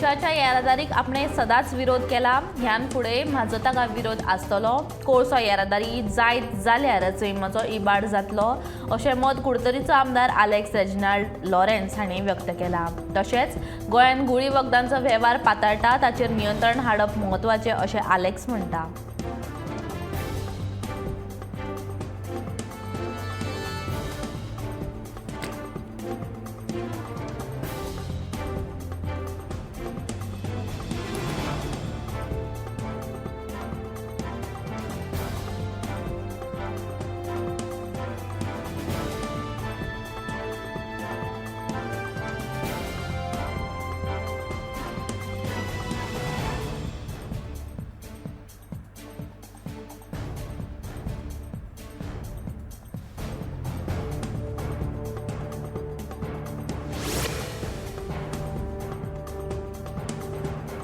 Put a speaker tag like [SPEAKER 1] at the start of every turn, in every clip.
[SPEAKER 1] कोळशाच्या येरादारीक आपणे सदांच विरोध केला. ह्यान फुडें म्हाजो ताका विरोध आसतलो. कोळसो येरादारी जायत जाल्यार सैमाचो इबाड जातलो अशें मत कुडतरीचो आमदार आलेक्स रेजिनाल्ड लॉरेन्स हांणी व्यक्त केला. तशेंच गोंयांत गुळी वखदांचो वेव्हार पातळटा ताचेर नियंत्रण हाडप म्हत्वाचें अशें आलेक्स म्हणटा.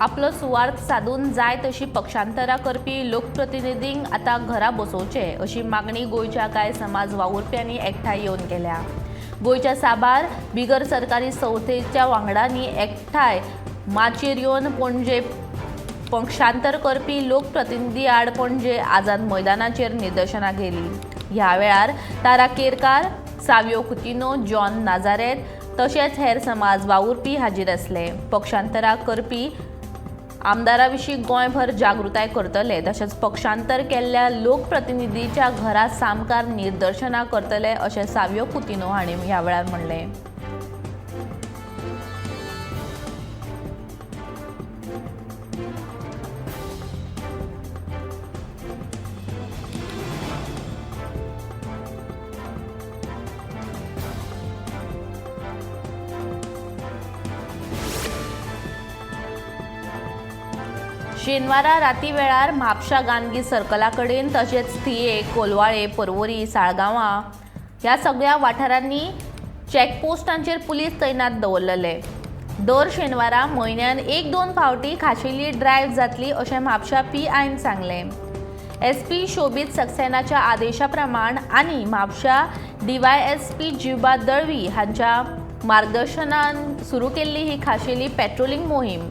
[SPEAKER 1] आपलो सुवार्थ साधून जाय तशी पक्षांतरां करपी लोकप्रतिनिधींक आतां घरा बसोवचे अशी मागणी गोंयच्या कांय समाज वावुरप्यांनी एकठांय येवन केल्या. गोंयच्या साबार बिगर सरकारी संस्थेच्या वांगडांनी एकठांय माचयेर येवन पणजे पक्षांतर करपी लोकप्रतिनिधी आड पणजे आझाद मैदानाचेर निदर्शनां केली. ह्या वेळार तारा केरकार, सावियो कुतिनो, जॉन नाझारेत तशेंच हेर समाज वावुरपी हाजीर आसले. पक्षांतरां करपी आमदारा विशीं गोंयभर जागृताय करतले तशेंच पक्षांतर केल्ल्या लोकप्रतिनिधीच्या घरा सामकार निदर्शनां करतले अशें सावियो कुतिनो हांणी ह्या वेळार म्हणलें. शेनवारा राती वेळार म्हापशा गांधी सर्कला कडेन तशेंच थिये, कोलवाळे, पर्वरी, साळगांवां ह्या सगळ्या वाठारांनी चॅकपोस्टांचेर पुलीस तैनात दवरलेले. दर शेनवारा म्हयन्यान 1-2 फावटी खाशेली ड्रायव्ह जातली अशें म्हापशा पीआयन सांगलें. एसपी शोबीत सक्सेनाच्या आदेशा प्रमाण आनी म्हापशा डीवायएसपी जिवा दळवी हांच्या मार्गदर्शनान सुरू केल्ली ही खाशेली पेट्रोलिंग मोहीम.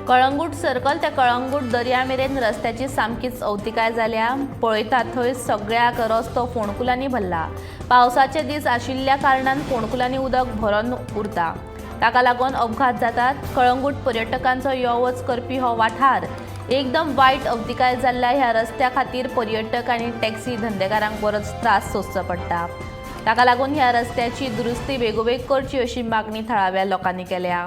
[SPEAKER 1] कळंगूट सर्कल ते कळंगूट दर्या मेरेन रस्त्याची सामकीच अवतिकाय जाल्या. पळयता थंय सगळ्याक रस्तो फोंडकुलांनी भरला. पावसाचे दीस आशिल्ल्या कारणान फोंडकुलांनी उदक भरून उरता, ताका लागून अपघात जातात. कळंगूट पर्यटकांचो यो वच करपी हो वाठार एकदम वायट अवतिकाय जाल्ल्या ह्या रस्त्या खातीर पर्यटक आनी टॅक्सी धंदेकारांक बरोच त्रास सोंसचो पडटा. ताका लागून ह्या रस्त्याची दुरुस्ती बेगोबेग करची अशी मागणी थळाव्या लोकांनी केल्या.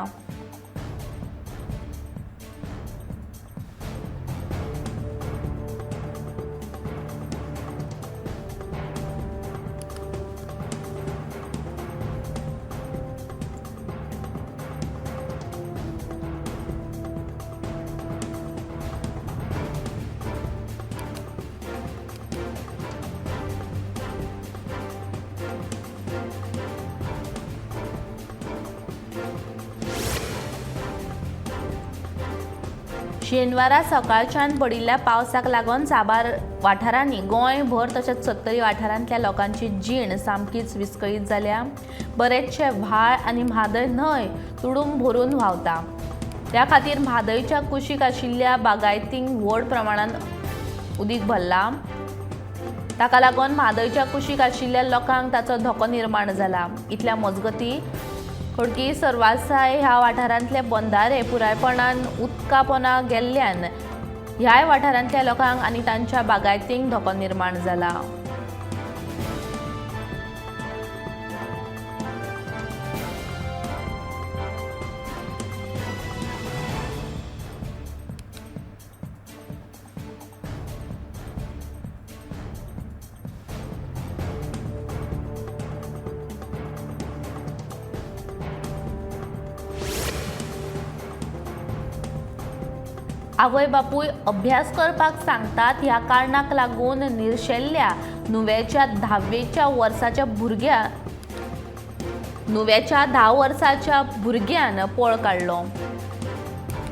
[SPEAKER 1] शेनवारा सकाळच्यान पडिल्ल्या पावसाक लागून साबार वाठारांनी गोंयभर तशेंच सत्तरी वाठारांतल्या लोकांची जीण सामकीच विस्कळीत जाल्या. बरेचशे व्हाळ आनी म्हादय न्हंय तुडूंब भरून व्हांवता. त्या खातीर म्हादयच्या कुशीक आशिल्ल्या बागायतींक व्हड प्रमाणांत उदीक भरला. ताका लागून म्हादयच्या कुशीक आशिल्ल्या लोकांक ताचो धोको निर्माण जाला. इतल्या मजगती खडकी सर्वासाय ह्या वाठारांतले बंधारे पुरायपणान उदकापोना गेल्ल्यान ह्याय वाठारांतल्या लोकांक आनी तांच्या बागायतींक धोको निर्माण जाला. आवय बापूय अभ्यास करपाक सांगतात ह्या कारणाक लागून निर्शेल्ल्या नुवेच्या धावेच्या वर्साच्या भुरग्या नुवेच्या 10 वर्साच्या भुरग्यान पळ काडलो.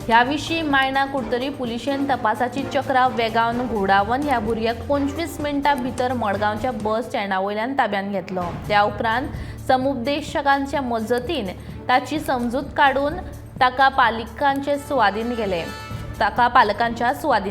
[SPEAKER 1] ह्या विशीं मायणा कुडतरी पुलिशेन तपासाची चक्रां वेगान घुंवडावन ह्या भुरग्याक 25 मिनटां भितर मडगांवच्या बस स्टँडा वयल्यान ताब्यांत घेतलो. त्या उपरांत समुपदेशकांच्या मजतीन ताची समजूत काडून ताका पालकांचे सुवादीन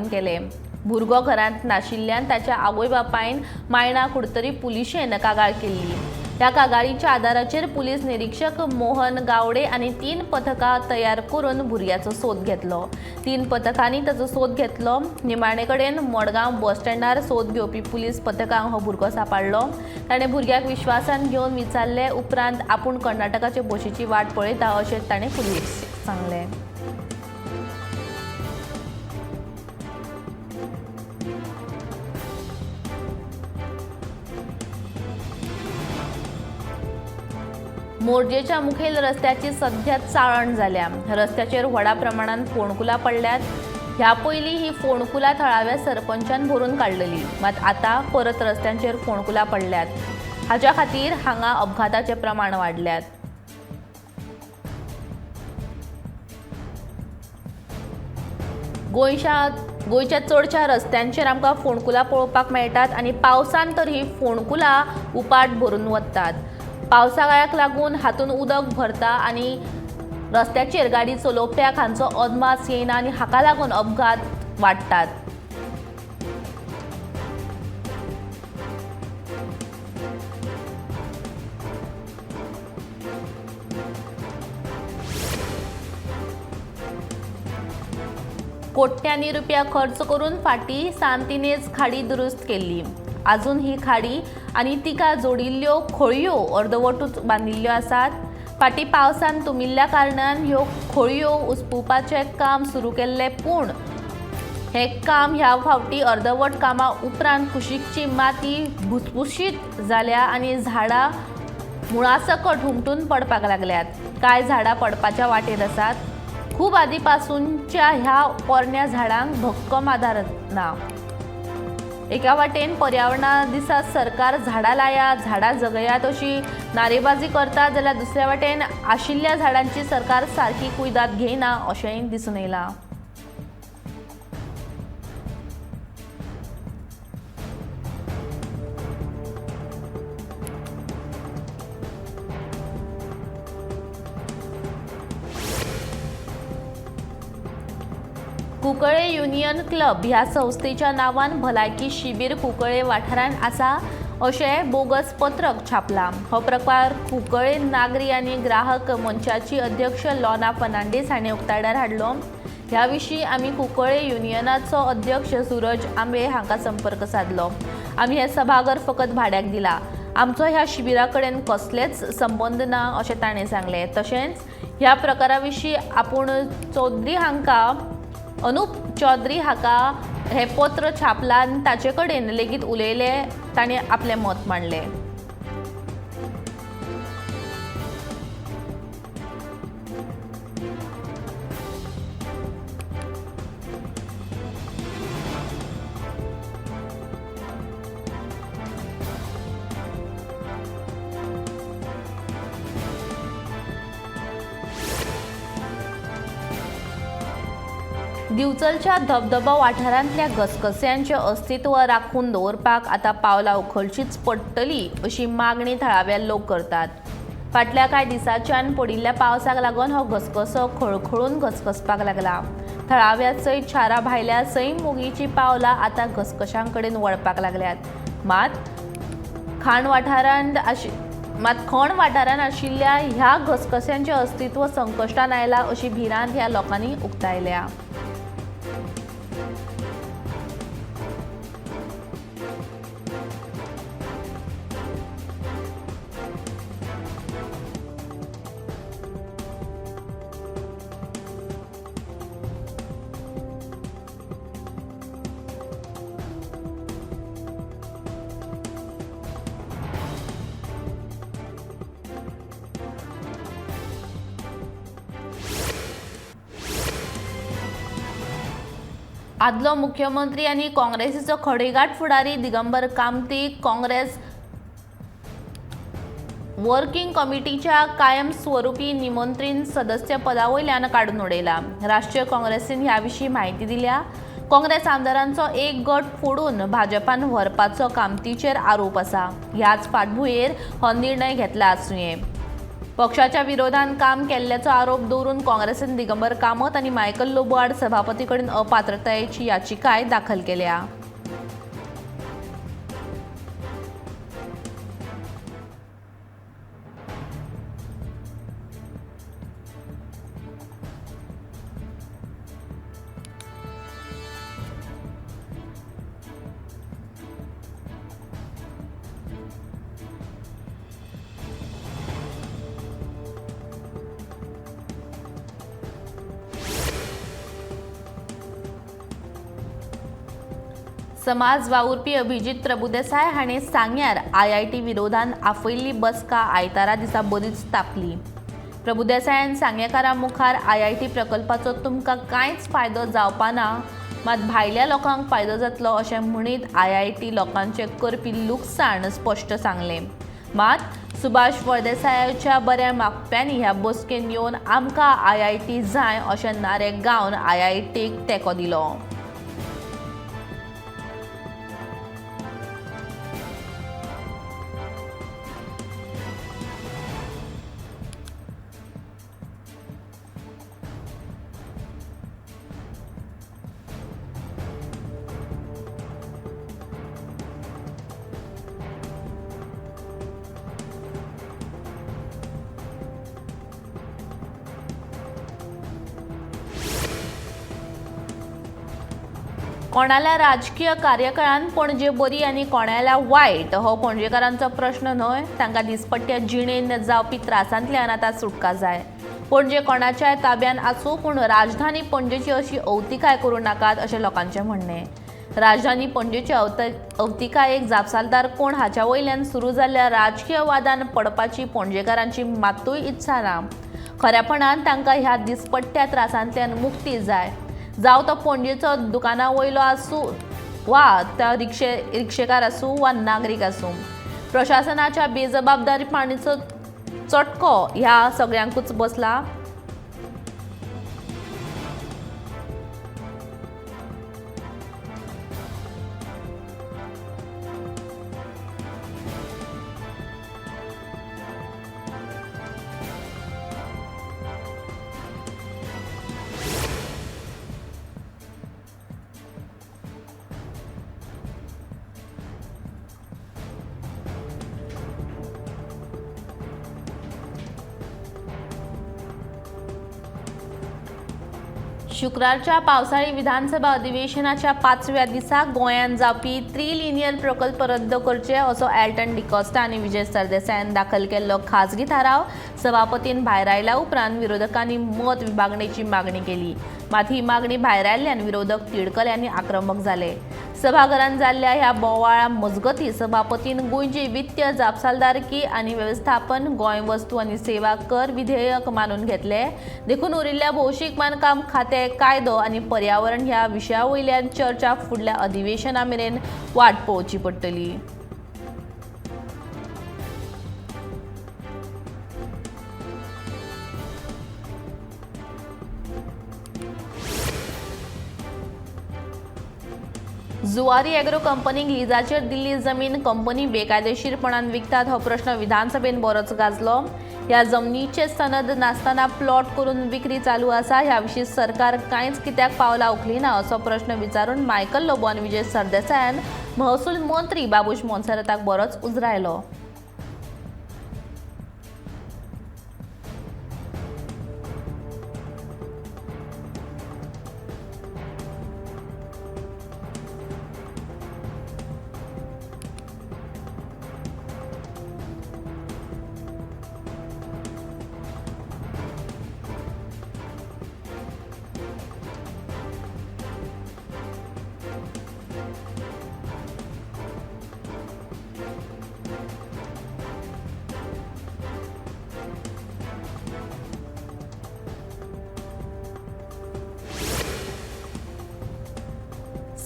[SPEAKER 1] केले. भुरगो घरांत नाशिल्ल्यान ताच्या आवय बापायन मायणा कुडतरी पुलिशेन कागाळ केल्ली. ह्या कागाळीच्या आदाराचेर पुलीस निरीक्षक मोहन गावडे आनी 3 पथकां तयार करून भुरग्याचो सोद घेतलो. 3 पथकांनी ताचो सोद घेतलो. निमाणे कडेन मडगांव बस स्टँडार सोद घेवपी पुलीस पथकांक हो भुरगो सांपडलो. ताणें भुरग्याक विश्वासान घेवन विचारले उपरांत आपूण कर्नाटकाचे बशीची वाट पळयता अशें ताणें पुलिसेक सांगलें. मोरजेच्या मुखेल रस्त्याची सध्या चाळण जाल्या. रस्त्याचेर व्हडा प्रमाणात फोंडकुलां पडल्यात. ह्या पयलीं ही फोंडकुलां थळाव्या सरपंचान भरून काडलेली, मात आतां परत रस्त्यांचेर फोंडकुलां पडल्यात. हाच्या खातीर हांगा अपघाताचें प्रमाण वाडल्यात. गोंयच्या चडशा रस्त्यांचेर आमकां फोंडकुलां पळोवपाक मेळटात आनी पावसान तर ही फोंडकुलां उपाट भरून वतात. पावसाळ्याक लागून हातून उदक भरता आनी रस्त्याचेर गाडी चलोवप्याक हांचो अदमास येना आनी हाका लागून अपघात वाडटात. कोट्यांनी रुपया खर्च करून फाटीं सांतिनेज खाडी दुरुस्त केल्ली. अजून ही खाडी आनी तिका जोडिल्ल्यो खोळयो अर्दवटूच बांदिल्ल्यो आसात. फाटीं पावसान तुमिल्ल्या कारणान ह्यो खोळयो उसपुपाचें काम सुरू केल्लें, पूण हें काम ह्या फावटी अर्दवट कामा उपरांत कुशीकची माती भुसभुशीत जाल्या आनी झाडां मुळासकट हुमटून पडपाक लागल्यात. कांय झाडां पडपाच्या वाटेर आसात. खूब आदी पासूनच्या ह्या पोरण्या झाडांक भक्कम आदार ना. एका वाटेन पर्यावरणा दिसा सरकार झाडां लाया, झाडां जगयात अशी नारेबाजी करता, जाल्यार दुसऱ्या वाटेन आशिल्ल्या झाडांची सरकार सारकी कुयदाद घेयना अशेंय दिसून येयलां. कुंकळे युनियन क्लब ह्या संस्थेच्या नांवान भलायकी शिबीर कुंकळे वाठारांत आसा अशें बोगस पत्रक छापलां. हो प्रकार कुंकळे नागरी आनी ग्राहक मंचाची अध्यक्ष लोना फर्नांडीस हांणी उक्ताडार हाडलो. ह्या विशीं आमी कुंकळे युनियनाचो अध्यक्ष सूरज आंबे हांकां संपर्क सादलो. आमी हें सभाघर फकत भाड्याक दिलां, आमचो ह्या शिबिरा कडेन कसलेच संबंद ना अशें ताणें सांगलें. तशेंच ह्या प्रकारा विशीं आपूण चौधरी हांकां अनुप चौधरी हाका हें पत्र छापलां आनी ताचे कडेन लेगीत उलयले. ताणें आपलें मत मांडलें. दिवचलच्या धबधबो वाठारांतल्या घसघश्यांचें अस्तित्व राखून दवरपाक आतां पावलां उखलचीच पडटली अशी मागणी थळाव्या लोक करतात. फाटल्या कांय दिसांच्यान पडिल्ल्या पावसाक लागून हो घसघसो खळखळून घसघसपाक लागला. थळाव्या सयत शारा भायल्या सैम मोगीचीं पावलां आतां घसघश्यां कडेन वळपाक लागल्यात. मात खण वाठारांत आशिल्ल्या ह्या घसघश्यांचें अस्तित्व संकश्टान आयलां अशी भिरांत ह्या लोकांनी उक्तायल्या. आदलो मुख्यमंत्री आनी काँग्रेसीचो खडेगांठ फुडारी दिगंबर कामती काँग्रेस वर्किंग कमिटीच्या कायमस्वरूपी निमंत्रीत सदस्य पदा वयल्यान काडून उडयला. राष्ट्रीय काँग्रेसीन ह्या विशीं म्हायती दिल्या. काँग्रेस आमदारांचो एक गट फोडून भाजपान व्हरपाचो कामतीचेर आरोप आसा. ह्याच फाटभुंयेर हो निर्णय घेतला आसुये. पक्षाच्या विरोधान काम केल्ल्याचो आरोप दवरून काँग्रेसीन दिगंबर कामत आनी मायकल लोबो आड सभापती कडेन अपात्रतायेची याचिकाय दाखल केल्या. समाज वावुरपी अभिजीत प्रभुदेसाय हाणें सांग्यार आयआयटी विरोधान आपयल्ली बसका आयतारा दिसा बरीच तापली. प्रभुदेसायान सांगेकारां मुखार आयआयटी प्रकल्पाचो तुमकां कांयच फायदो जावपा ना, मात भायल्या लोकांक फायदो जातलो अशें म्हणीत आयआयटी लोकांचें करपी लुकसाण स्पश्ट सांगलें. मात सुभाष फळदेसायाच्या बऱ्या मागप्यांनी ह्या बसकेन येवन आमकां आयआयटी जाय अशें नारे गावन आयआयटीक तेंको दिलो. कोणाल्या राजकीय कार्यकाळान पणजे बरी आनी कोणाल्या वायट हो पणजेकारांचो प्रश्न न्हय. तांकां दिसपट्ट्या जिणेन जावपी त्रासांतल्यान आतां सुटका जाय. पणजे कोणाच्याय ताब्यान आसूं, पूण राजधानी पणजेची अशी अवतिकाय करूं नाकात अशें लोकांचें म्हणणें. राजधानी पणजेची अवतिकायेक जापसालदार कोण हाच्या वयल्यान सुरू जाल्ल्या राजकीय वादान पडपाची पणजेकारांची मात्तूय इत्सा ना. खऱ्यापणान तांकां ह्या दिसपट्ट्या त्रासांतल्यान मुक्ती जाय. जावं तो पणजेचो दुकाना वयलो आसूं वा त्या रिक्षेकार आसूं वा नागरीक आसूं, प्रशासनाच्या बेजबाबदारीपणाचो चटको ह्या सगळ्यांकूच बसला. शुक्रारच्या पावसाळी विधानसभा अधिवेशनाच्या 5व्या दिसा गोंयांत जावपी त्रिलिनियर प्रकल्प रद्द करचे असो एल्टन डिकॉस्टा आनी विजय सरदेसायान दाखल केल्लो खाजगी थाराव सभापतीन भायर आयल्या उपरांत विरोधकांनी मत विभागणेची मागणी केली. मात ही मागणी भायर आयिल्ल्यान विरोधक तिडकले आनी आक्रमक जाले. सभाघरांत जाल्ल्या ह्या बोवाळा मजगती सभापतीन गोंयची वित्तीय जापसालदारकी आनी वेवस्थापन गोंय वस्तू आनी सेवा कर विधेयक मानून घेतले. देखून उरिल्ल्या भौशीक बांदकाम खातें, कायदो आनी पर्यावरण ह्या विशया वयल्यान चर्चा फुडल्या अधिवेशना मेरेन वाट पळोवची पडटली. जुवारी एग्रो कंपनीक लिजाचेर दिल्ली जमीन कंपनी बेकायदेशीरपणान विकतात हो प्रश्न विधानसभेन बरोच गाजलो. ह्या जमनीचे सनद नासतना प्लॉट करून विक्री चालू आसा. ह्या विशीं सरकार कांयच कित्याक पावलां उखलिना असो प्रश्न विचारून मायकल लोबो आनी विजय सरदेसायान महसूल मंत्री बाबूश मोन्सेराताक बरोच उजरायलो.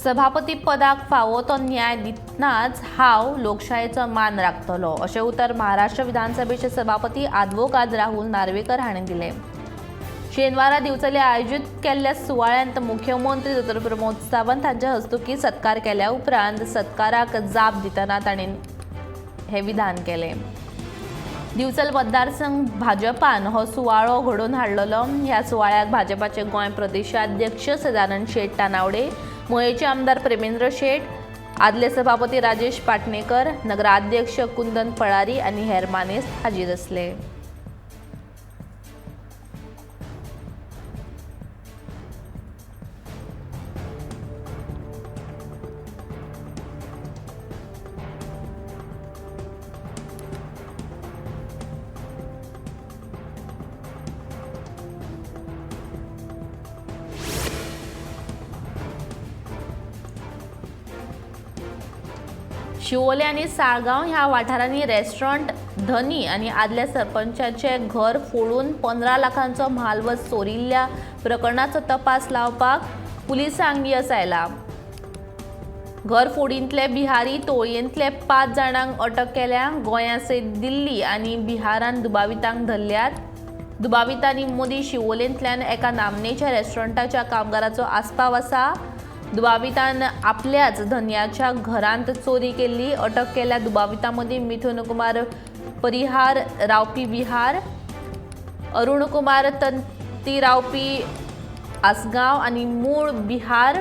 [SPEAKER 1] सभापती पदाक फावो तो न्याय दितनाच हांव लोकशायेचो मान राखतलो अशें उतर महाराष्ट्र विधानसभेचे सभापती आदवोगाद राहुल नार्वेकर हांणी दिलें. शेनवारा दिवचले आयोजीत केल्ल्या सुवाळ्यांत मुख्यमंत्री डॉ. प्रमोद सावंत हांच्या हस्तुकीं सत्कार केल्या उपरांत सत्काराक जाप दितना तांणी हें विधान केलें. दिवचल मतदारसंघ भाजपान हो सुवाळो घडोवन हाडलेलो. ह्या सुवाळ्याक भाजपाचे गोंय प्रदेशाध्यक्ष सदानंद शेट तानावडे, मयेचे आमदार प्रेमेंद्र शेट, आदले सभापती राजेश पाटणेकर, नगराध्यक्ष कुंदन फळारी आनी हेर मानेस्त हाजीर आसले. शिवोले आनी साळगांव ह्या वाठारांनी रेस्टॉरंट धनी आनी आदल्या सरपंचाचें घर फोडून 15 लाखांचो म्हालवज चोरिल्ल्या प्रकरणाचो तपास लावपाक पुलिसांक येस आयला. घर फोडींतले बिहारी टोळयेंतले 5 जाणांक अटक केल्या. गोंया सयत दिल्ली आनी बिहारान दुबावितांक धरल्यात. दुबावितांनी मदीं शिवोलेंतल्यान एका नामनेच्या रेस्टॉरंटाच्या कामगाराचो आस्पाव आसा. दुबावितान आपल्याच धनयाच्या घरांत चोरी केल्ली. अटक केल्ल्या दुबावितां मदीं मिथुन कुमार परिहार रावपी बिहार, अरुण कुमार तंती रावपी आसगांव आनी मूळ बिहार,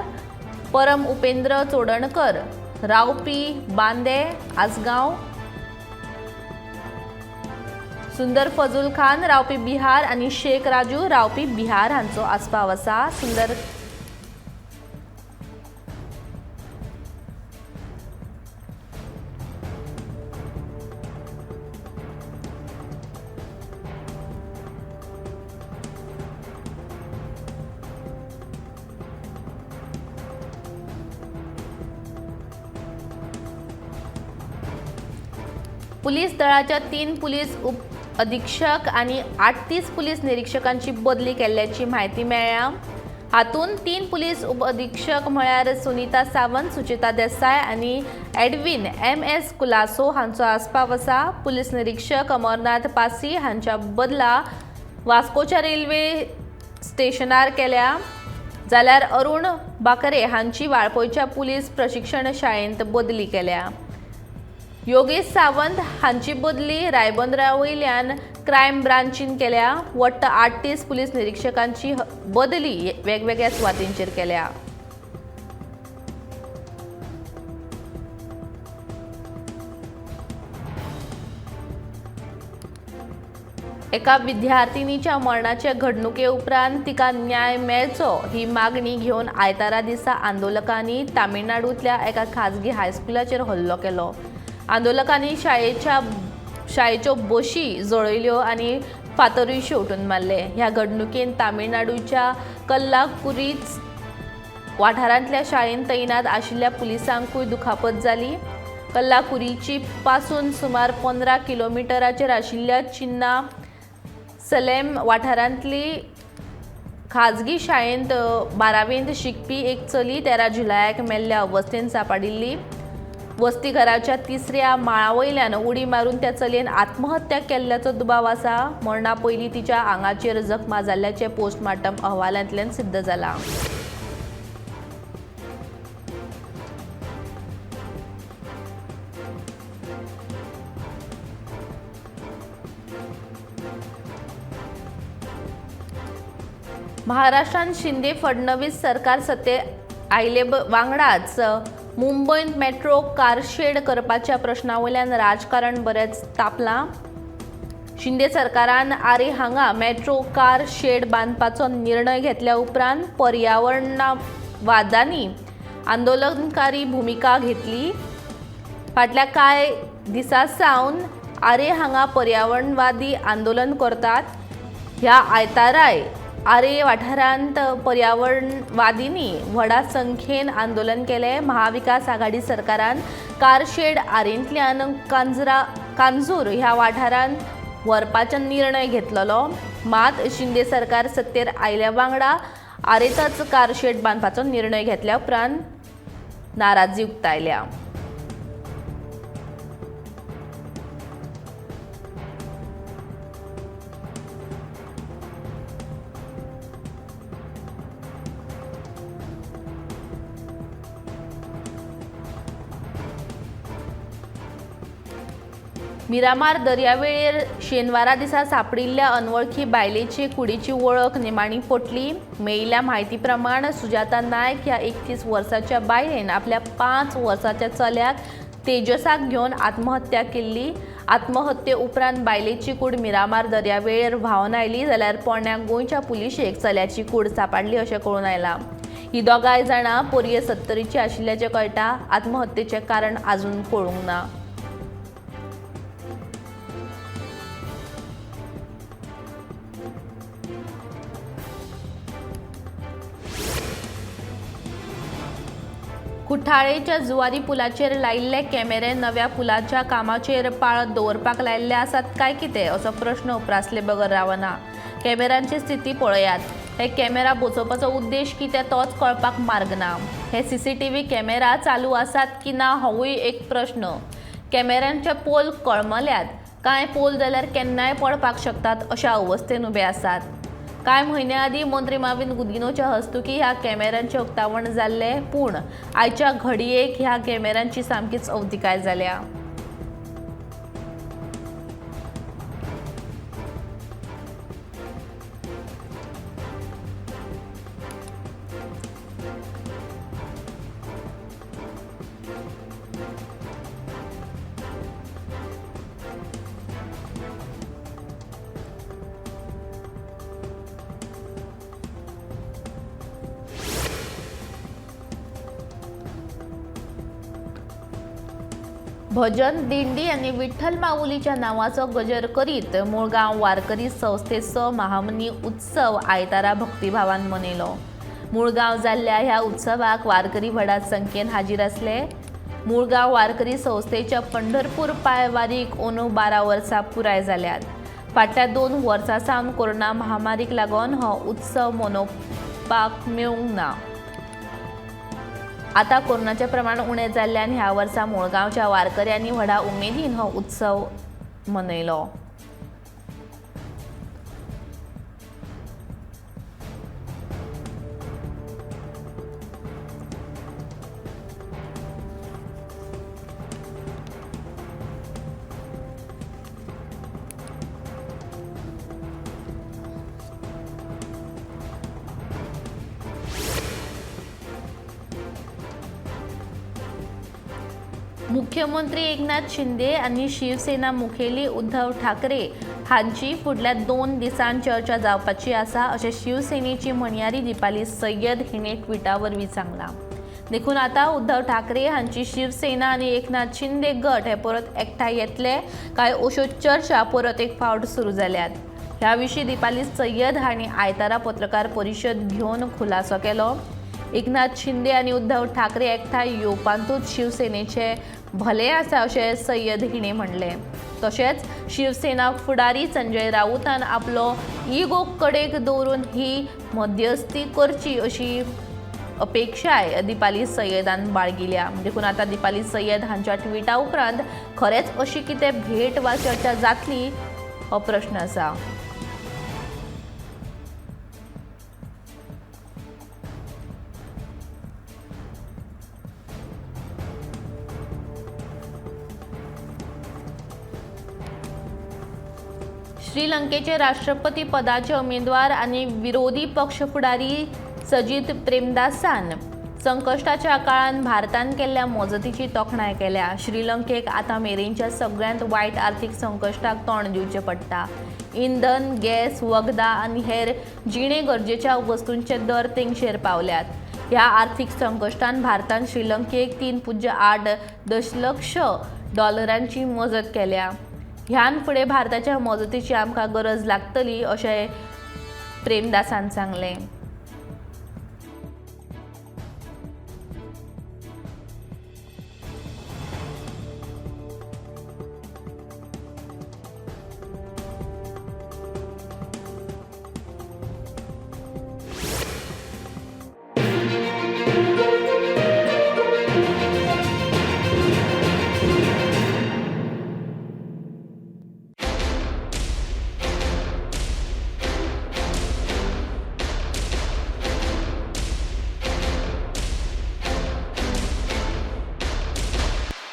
[SPEAKER 1] परम उपेंद्र चोडणकर रावपी बांदे आसगांव, सुंदर फजूल खान रावपी बिहार आनी शेख राजू रावपी बिहार हांचो आस्पाव आसा. सुंदर पुलीस दळाच्या 3 पुलीस उप अधीक्षक आनी 38 पुलीस निरीक्षकांची बदली केल्ल्याची म्हायती मेळ्ळ्या. हातूंत 3 पुलीस उप अधीक्षक म्हळ्यार सुनीता सावंत, सुचिता देसाय आनी एडविन MS Colaco हांचो आस्पाव आसा. पुलीस निरीक्षक अमरनाथ पासी हांच्या बदला वास्कोच्या रेल्वे स्टेशनार केल्या, जाल्यार अरुण बाकरे हांची वाळपयच्या पुलीस प्रशिक्षण शाळेंत बदली केल्या. योगेश सावंत हांची बदली रायबंदरा वयल्यान क्रायम ब्रांचीन केल्या. वट्ट 38 पुलीस निरीक्षकांची बदली वेगवेगळ्या सुवातींचेर केल्या. एका विद्यार्थिनीच्या मरणाचे घडणुके उपरांत तिका न्याय मेळचो ही मागणी घेवन आयतारा दिसा आंदोलकांनी तामिळनाडूंतल्या एका खाजगी हायस्कुलाचेर हल्लो केलो. आंदोलकांनी शाळेच्यो बशी जळयल्यो आनी फातरूय शेंवटून मारले. ह्या घडणुकेन तामिळनाडूच्या कल्लाकुरीच वाठारांतल्या शाळेंत तैनात आशिल्ल्या पुलिसांकूय दुखापत जाली. कल्लाकुरीची पासून सुमार 15 किलोमिटराचेर आशिल्ल्या चिन्ना सलेम वाठारांतली खाजगी शाळेंत 12वींत शिकपी एक चली 13 जुलयाक मेल्ल्या अवस्थेंत सांपडिल्ली. वसतीघराच्या 3ऱ्या माळा वयल्यान उडी मारून त्या चलयेन आत्महत्या केल्ल्याचो दुबाव आसा. मरणा पयलीं तिच्या आंगाचेर जखमा जाल्ल्याचें पोस्टमार्टम अहवालांतल्यान सिद्ध जालां. महाराष्ट्रांत शिंदे फडणवीस सरकार सत्ते आयले वांगडाच मुंबयंत मेट्रो कारशेड करपाच्या प्रश्ना वयल्यान राजकारण बरेंच तापलां. शिंदे सरकारान आरे हांगा मेट्रो कार शेड बांदपाचो निर्णय घेतल्या उपरांत पर्यावरणवादांनी आंदोलनकारी भुमिका घेतली. फाटल्या कांय दिसां सावन आरे हांगा पर्यावरणवादी आंदोलन करतात. ह्या आयताराय आरे वाठारांत पर्यावरणवादींनी व्हडा संख्येन आंदोलन केलें. महाविकास आघाडी सरकारान कारशेड आरेंतल्यान कांजूर ह्या वाठारांत व्हरपाचो निर्णय घेतलेलो. मात शिंदे सरकार सत्तेर आयल्या वांगडा आरेंतच कारशेड बांदपाचो निर्णय घेतल्या उपरांत नाराजी उक्तायल्या. मिरामार दर्यावेळेर शेनवारा दिसा सापडिल्ल्या अनवळखी बायलेची कुडीची वळख निमाणी पटली. मेळिल्ल्या म्हायती प्रमाण सुजाता नायक ह्या 31 वर्साच्या बायलेन आपल्या 5 वर्साच्या चल्याक तेजसाक घेवन आत्महत्या केल्ली. आत्महत्ये उपरांत बायलेची कूड मिरामार दर्यावेळेर व्हांवन आयली जाल्यार पोरण्या गोंयच्या पुलिशेक चल्याची कूड सांपडली अशें कळून आयलां. ही दोगांय जाणां पोरये 70ची आशिल्ल्याचें कळटा. आत्महत्येचें कारण आजून कळूंक ना. कुठ्ठाळेच्या जुवारी पुलाचेर लायिल्ले कॅमेरे नव्या पुलाच्या कामाचेर पाळत दवरपाक लायिल्ले आसात काय कितें असो प्रश्न उप्रासले बगर रावना. कॅमेरांची स्थिती पळयात. हे कॅमेरा बसोवपाचो उद्देश कितें तोच कळपाक मार्ग ना. हे CCTV camera चालू आसात की ना होवूय एक प्रश्न. कॅमेरांचे पोल कळमल्यात. कांय पोल जाल्यार केन्नाय पडपाक शकतात अशा अवस्थेन उबे आसात. कांय म्हयन्या आदीं मंत्री माविन गुदिनोच्या हस्तुकी ह्या कॅमेरांचें उक्तावण जाल्लें, पूण आयच्या घडयेक ह्या कॅमेरांची सामकीच अवतिकाय जाल्या. भजन दिंडी आनी विठ्ठल माऊलीच्या नांवाचो गजर करीत मुळगांव वारकरी संस्थेचो महामनी उत्सव आयतारा भक्तिभावान मनयलो. मुळगांव जाल्ल्या ह्या उत्सवाक वारकरी व्हडा संख्येन हाजीर आसले. मुळगांव वारकरी संस्थेच्या पंढरपूर पांयवारीक अंदू 12 वर्सां पुराय जाल्यात. फाटल्या 2 वर्सां सावन कोरोना महामारीक लागून हो उत्सव मनोवपाक मेळूंक ना. आतां कोरोनाचें प्रमाण उणें जाल्ल्यान ह्या वर्सा मुळगांवच्या वारकऱ्यांनी व्हडा उमेदीन हो उत्सव मनयलो. मुख्यमंत्री एकनाथ शिंदे आनी शिवसेना मुखेली उद्धव ठाकरे हांची फुडल्या 2 दिसांत चर्चा जावपाची आसा अशें शिवसेनेची म्हणयारी दीपाली सय्यद हिणें ट्विटा वरवीं सांगलां. देखून आतां उद्धव ठाकरे हांची शिवसेना आनी एकनाथ शिंदे गट हे परत एकठांय येतले काय अश्यो चर्चा परत एक फावट सुरू जाल्यात. ह्या विशीं दीपाली सय्यद हांणी आयतारा पत्रकार परिशद घेवन खुलासो केलो. एकनाथ शिंदे आनी उद्धव ठाकरे एकठांय येवपांतूच शिवसेनेचे भले आसा अशें सय्यद हिणें म्हणलें. तशेंच शिवसेना फुडारी संजय राऊतान आपलो इगो कडेक दवरून ही मध्यस्थी करची अशी अपेक्षाय दीपाली सय्यदान बाळगिल्या. देखून आतां दीपाली सय्यद हांच्या ट्विटा उपरांत खरेंच अशी कितें भेट वा चर्चा जातली हो प्रश्न आसा. श्रीलंकेचे राष्ट्रपती पदाचे उमेदवार आनी विरोधी पक्ष फुडारी सजीत प्रेमदासान संकश्टाच्या काळान भारतान केल्ल्या मजतीची तोखणाय केल्या. श्रीलंकेक आतां मेरेनच्या सगळ्यांत वायट आर्थीक संकश्टाक तोंड दिवचें पडटा. इंधन, गॅस, वखदां आनी हेर जिणे गरजेच्या वस्तूंचे दर तेंगशेर पावल्यात. ह्या आर्थीक संकश्टान भारतान श्रीलंकेक 3.8 दशलक्ष डॉलरांची मजत केल्या. ह्यान फुडें भारताच्या मजतीची आमकां गरज लागतली अशें प्रेमदासान सांगलें.